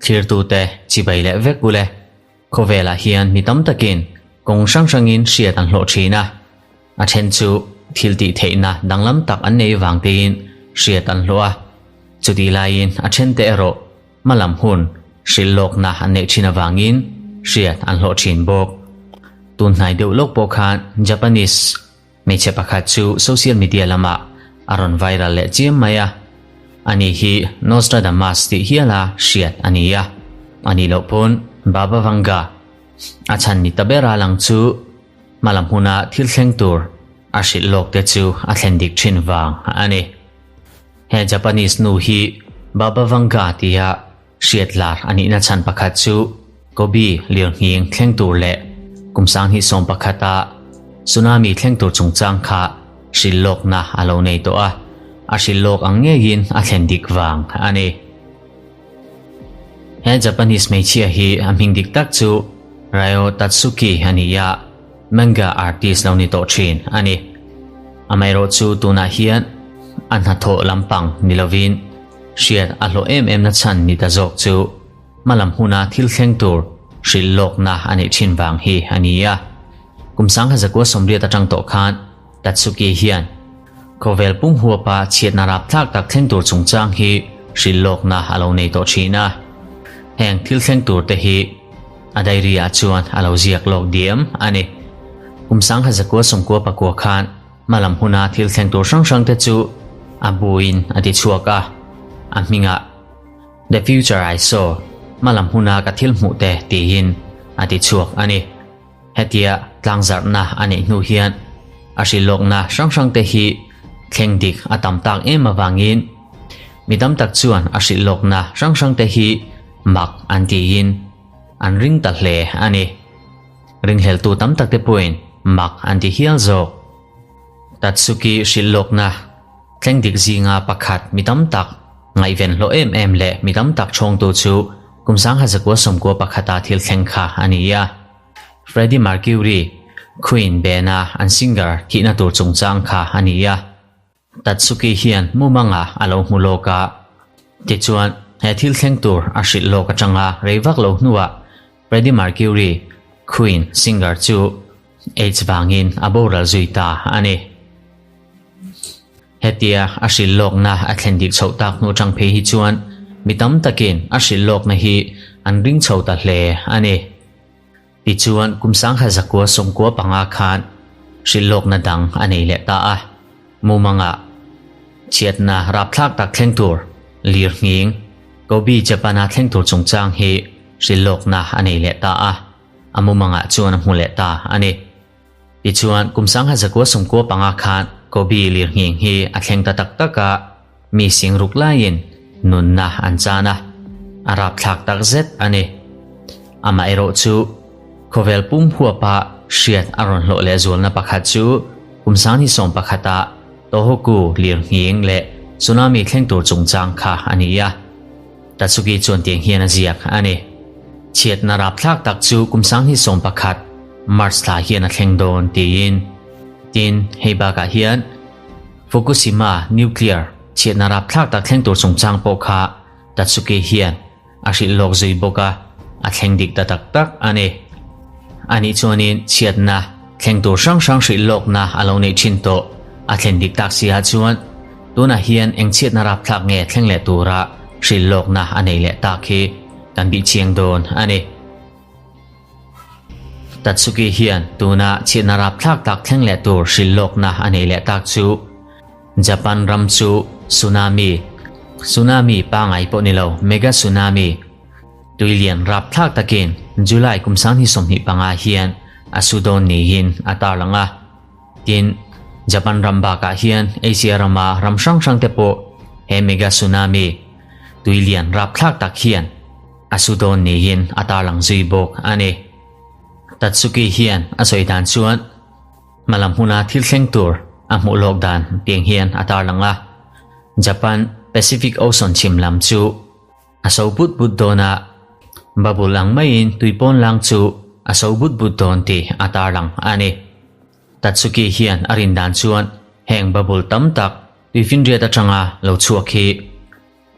Thlirtute chibai leh vek ule. Khawvelah hian mi tam takin kawng hrang hrangin hriat an hlawh thin a, a then chu thil tih theihna danglam tak an nei vang tiin hriat an hlawh a, chutih laiin a thente erawh hmalam hun hrilh lawkna an neih thin avangin hriat an hlawh thin bawk. Tun hnai deuh lawk pawh khan Japanese Hmeichhe pakhat chu social media lamah a rawn viral leh chiam mai a, ani hi Nostradamus tih hiala hriat a ni a, a nih loh pawn Baba Vanga a chhan ni ta bera lang chu hmalam huna thil thleng tur a hrilh lawk te chu a thlen dik thin vang a ni. He Japanese nu hi Baba Vanga tia Hriat lar a nihna chhan pakhat chu Kobe lirnghing thleng tur leh kum 2011 a tsunami thleng tur chungchang kha hrilh lawkna a lo nei tawh a, a hrilh lawk ang ngeiin a thlen dik vang a ni. He Japanese hmeichhia hi a hming dik tak chu Ryo Tatsuki a ni a, manga artist lo ni tawh thin a ni. Amaherawhchu tunah hian a hnathawh lampang ni lovin Hriat a hlawh em em na chhan ni ta zawk chu hmalam huna thil thleng tur hrilh lawkna a neih thin vang hi a ni a. Kum 1980 atang tawh khan Tatsuki hian khawvel pum huapa chhiatna rapthlak tak thleng tur chungchang hi hrilh lawkna a lo nei tawh thin a. Heng thil thleng tur te hi a diary ah chuan a lo ziak lawk diam a ni. Kum 1999 khan Hmalam huna thil thleng tur hrang hrang te chu a buin a ti chhuak a, a hmingah The Future I Saw, Hmalam huna ka thil hmuh te tiin a ti chhuak a ni. Hetia tlangzarhna a neih hnu hian a hrilhlawkna hrang hrang te hi thleng dik a tam tak em avangin mi tam tak chuan a hrilhlawkna hrang hrang te hi mak an tiin an ring ta hle a ni. Ringhleltu tam tak te pawhin mak an ti hial zawk. Tatsuki hrilh lawkna thleng dik zinga pakhat mi tam tak ngaihven hlawh em em leh mi tam tak chhawngtu chu kum 1991 a thil thleng kha a ni a. Freddie Mercury, Queen band-a an singer thihna tur chungchang kha a ni a. Tatsuki hian mumanga a lo hmu lawk a, tichuan he thil thleng tur a hrilh lawk atanga rei vak lo hnuah Freddie Mercury, Queen singer chu AIDS vangin a boral zui ta a ni. Hetia a hrilh lawkna a thlen dik chhoh tak hnu atang phei hi chuan mi tam takin a hrilh lawkna hi an ring chho ta hle a ni. Tichuan, kum 1995 khan hrilhlawkna dang a nei leh ta a, mumangah chhiatna rapthlak tak thleng tur lirnghing Kobe, Japan-a thleng tur chungchang hi hrilhlawkna a nei leh ta a, a mumangah chuan a hmu leh ta a ni. Tichuan, kum 1995 khan Kobe lirnghing hi a thleng ta tak tak a, mi sing ruk laiin nunna an chan a, a rapthlak tak zet a ni. Amaherawh chu, khawvel pum huapa hriat a rawn hlawh lehzualna pakhat chu kum 2011 ah Tohoku lirnghing leh tsunami thleng tur chungchang kha a ni a. Tatsuki chuan tiang hian a ziak a ni. Chhiatna rapthlak tak chu kum 2011 March thla hian a thleng dawn tiin. Tin, hei bakah hian Fukushima nuclear chhiatna rapthlak tak thleng tur chungchang pawh kha Tatsuki hian a hrilh lawk zui bawk a, a thleng dik ta tak tak a ni. Anih chuanin chhiatna thleng tur hrang hrang hrilh lawkna a lo neih thin tawh a thlen dik tak si ah chuan tunah hian eng chhiatna rapthlak nge thleng leh tura hrilh lawkna a nei leh tak hi kan bih chiang dawn a ni. Tatsuki hian tuna chhiatna rapthlak tak thleng leh tur hrilh lawkna a nei leh tak chu Japan ram chu tsunami, tsunami pangai pawh ni lo, mega tsunami, tuilian rapthlak takin July kum 2025 hian a su dawn niin a tarlang a. Tin, Japan ram bakah hian Asia rama ram hrang hrang te pawh he mega tsunami, tuilian rapthlak tak hian A su dawn niin a tarlang zui bawk a ni. Tatsuki hian a sawi dan chuan hmalam hmuna thil thleng tur a hmuh lawk dan tiang hian a tarlang a, Japan Pacific Ocean chhim lam chu a so but but dawn a, bubble ang maiin tuipawn lang chu a so but but dawn tih a tarlang a ni. Tatsuki hian a rin dan chuan heng bubble tam tak tuifinriat atanga lo chhuak hi.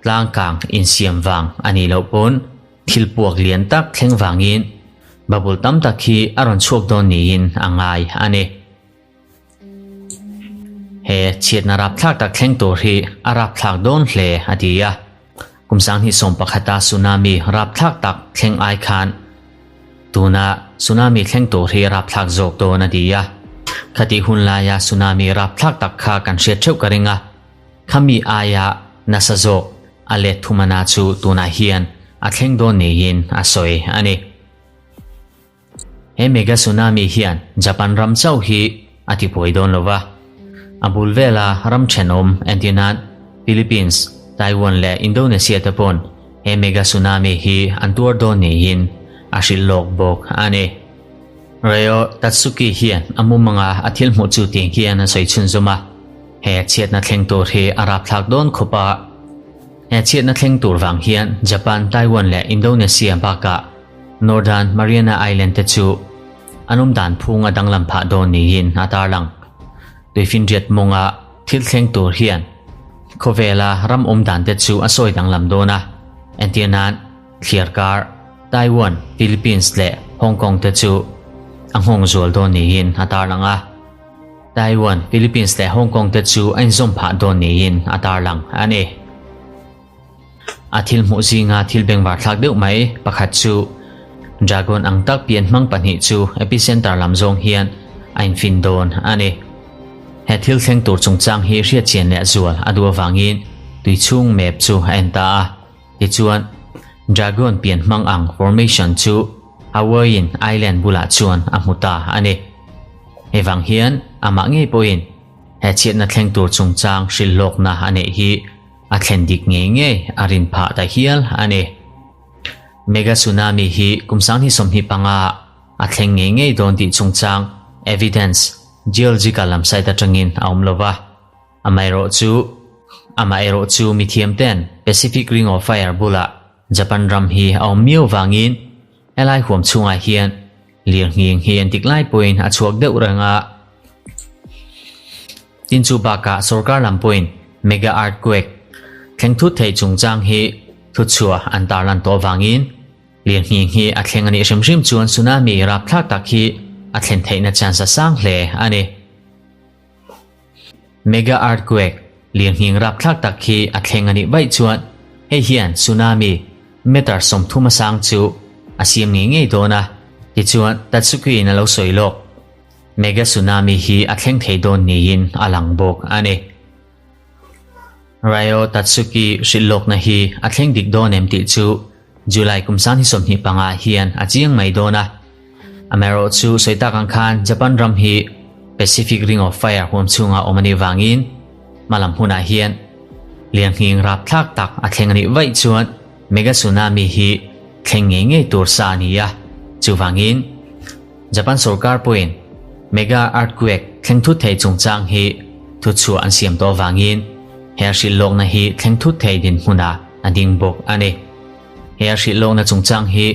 Tlang kang insiam vang a nih loh pawn thil puak lian tak thleng vangin bubble tam tak hi a rawn chhuak dawn niin a ngai a ni. He chhiatna rapthlak tak thleng tur hi a rapthlak dawn hle a ti a. Kum 2011-a tsunami rapthlak tak thleng ai khan tuna tsunami thleng tur hi rapthlak zawk dawn a ti a. Khatih hun laia tsunami rapthlak tak kha kan hriat theuh ka ring a. Khami aia nasa zawk a let thumana chu tunah hian a thleng dawn niin a sawi a ni. He mega tsunami hian Japan ram chauh hi a tibuai dawn lo va, a bul vela ram thenawm entirnan Philippines, Taiwan leh Indonesia te pawn he mega tsunami hi an tuar dawn niin a hrilh lawk bawk a ni. Ryo Tatsuki hian a mumanga a thil hmuh chu tiang hian a sawi chhunzawm a, He chhiatna thleng tur hi a rapthlak dawn khawp a, he chhiatna thleng tur vang hian Japan, Taiwan leh Indonesia bakah Northern Mariana Island te chu an awm dan phung a danglam phah dawn niin a tarlang. Tuifinriat mawnga thil thleng tur hian khawvela ram awm dan te chu a sawi danglam dawn a, entir nan thliarkar Taiwan, Philippines leh Hong Kong te chu a nghawng zual dawn niin a tarlang a. Taiwan, Philippines leh Hong Kong te chu a inzawm phah dawn niin a tarlang a ni. A thil hmuh zinga thil bengvar thlak deuh mai pakhat chu Dragon ang tak pian hmang pahnih chu epicenter lam zawng hian a infin dawn a ni. He thil thleng tur chungchang hi hriatchian leh zual a duh avangin tui chhung map chu a en ta a. Tichuan, Dragon pian hmang ang formation chu Hawaiian Island bulah chuan a hmu ta a ni. Hei vang hian amah ngei pawhin he chhiatna thleng tur chungchang hrilhlawkna a neih hi a thlen dik ngei ngei a rin phah ta hial a ni. Mega tsunami hi kum 2025 ah a thleng ngei ngei dawn tih chungchang evidence geological lam site atangin a awm lo va. Amaherawhchu, amaherawhchu mithiam ten Pacific Ring of Fire bulah Japan ram hi a awm miau vangin helai huam chhungah hian lirnghing hi entik lai pawhin a chhuak deuh reng a. Tin chu bakah sorkar lam pawhin mega earthquake thleng thut thei chungchang hi thuchhuah an tarlan tawh vangin lirnghing hi a thleng a nih hrim hrim chuan tsunami rapthlak tak hi a thlen theihna chance a sang hle a ni. Mega earthquake lirnghing rapthlak tak hi a thleng a nih vaih chuan hei hian tsunami meter 30 a sang chu a siam ngei ngei dawn a, tichuan Tatsuki-in a lo sawi lawk. Mega tsunami hi a thleng thei dawn niin a lang bawk a ni. Ryo Tatsuki hrilh lawkna hi a thleng dik dawn em tih chu July kum 2025 hian a chiang mai dawn a. Amaherawhchu sawi tak ang khan Japan ram hi Pacific Ring of Fire huam chhunga awm a nih vangin hmalam hunah hian lianghing rapthlak tak a thleng a nih vaih chuan mega tsunami hi thleng ngei ngei tur sa a ni a. Chuvangin Japan sorkar pawhin mega earthquake thleng thut thei chungchang hi thuchhuah an siam tawh avangin he hrilh lawkna hi thleng thut thei dinhmunah a ding bawk a ni. He hrilh lawkna chungchang hi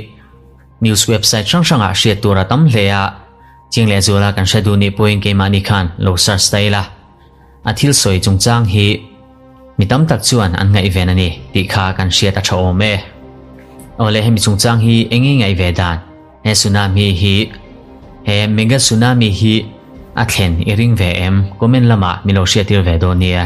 news website hrang hrangah hriat tur a tam hle a, chiang leh zuala kan hre duh nih pawhin keimahni khan lo search ta ila. A thil sawi chungchang hi mi tam tak chuan an ngaihven a ni tih kha kan hriat a tha awm e. Awle hemi chungchang hi eng nge ngaih ve dan? He tsunami hi he mega tsunami hi a thlen i ring ve em? Comment lamah mi lo hriattir ve dawn nia.